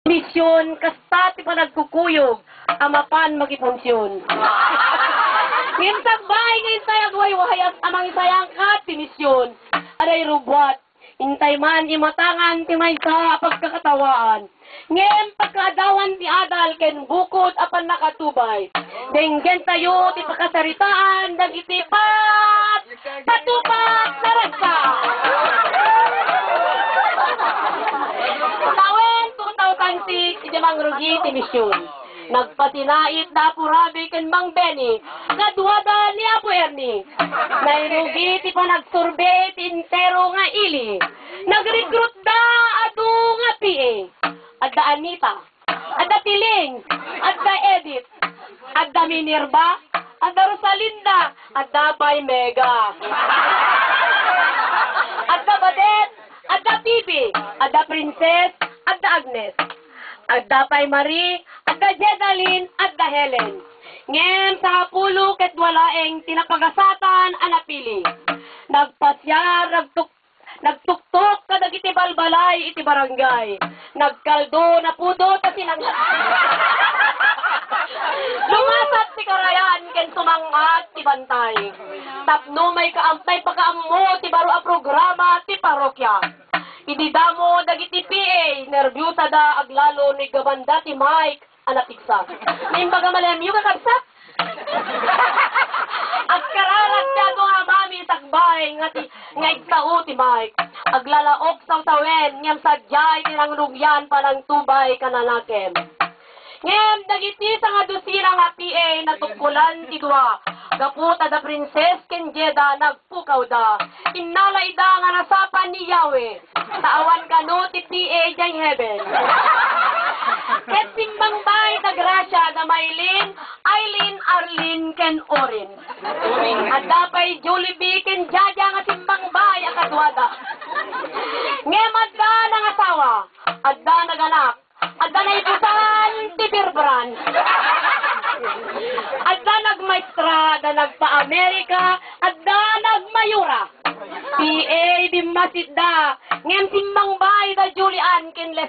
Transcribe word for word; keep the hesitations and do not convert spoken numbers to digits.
Mision, kasta ti panagkukuyog a mapan makipunsion. Ngem sakbay nga intay agwaywayas a mangisayangkat ti mision, aday rubbuat, intay man imatangan ti maysa a pagkakatawaan. Ngem pagkaadawan ti adal ken bukod a pannakatubay, denggentayo ti pakasaritaan dagiti pat-, patupat nga ragsak. Tawen two thousand six, idi mangrugi ti mision, nagpasinait da Apo Rabi ken Mang Benny nga aduada ni Apo Ernie. Nairugi ti panagsurvey ti entero nga ili. Nagrekrutda adu nga P A. Adda Anita, adda Tiling, adda Edith, adda Minerva, adda Rosalinda, adda pay Mega, adda Badet, adda Bibi, adda Princess, adda Agnes, adda pay Marie, adda Jedalyn, adda Helen. Ngem sangapulo ket dua laeng ti napagasatan a napili. Nagpasiar, nagtuk-, nagtuktok kadagiti balbalay iti barangay. Nagkaldo, napudot a sinang-, lumasat ti karayan ken sumang-at ti bantay. Tapno maikaam-, maipakaammo ti baro a programa ti parokya. Idi damo dagiti P A, nerbiosada aglalo no iggabanda ti mic a napigsa. Naimbag a malem-yo, kakabsat? Agkararag ti adu nga mami sakbay nga ti, nga igtao ti mic. Aglalaok sawsawen, ngem sadiay ti nangrugian panangtubay kananakem. Ngem dagiti sangadusina nga P A natukkolan ti dua. Gapu ta da Princess ken Jeda nagpukawda. Innala ida nga nasapan ni Yahweh. Ta awan kano ti P A diay heaven. Ket simmangbay da Gracia, da Maylin, Aileen, Arlene, ken Orin. Adda pay Julie B ken Jaja nga simmangbay a kaduada. Ngem adda nangasawa, adda naganak, adda naipusan ti birbran. Adda nagmaestra, adda nagpa-Amerika, adda nagmayora. P A, bimmasitda, ngem simmangbay da Julian ken Les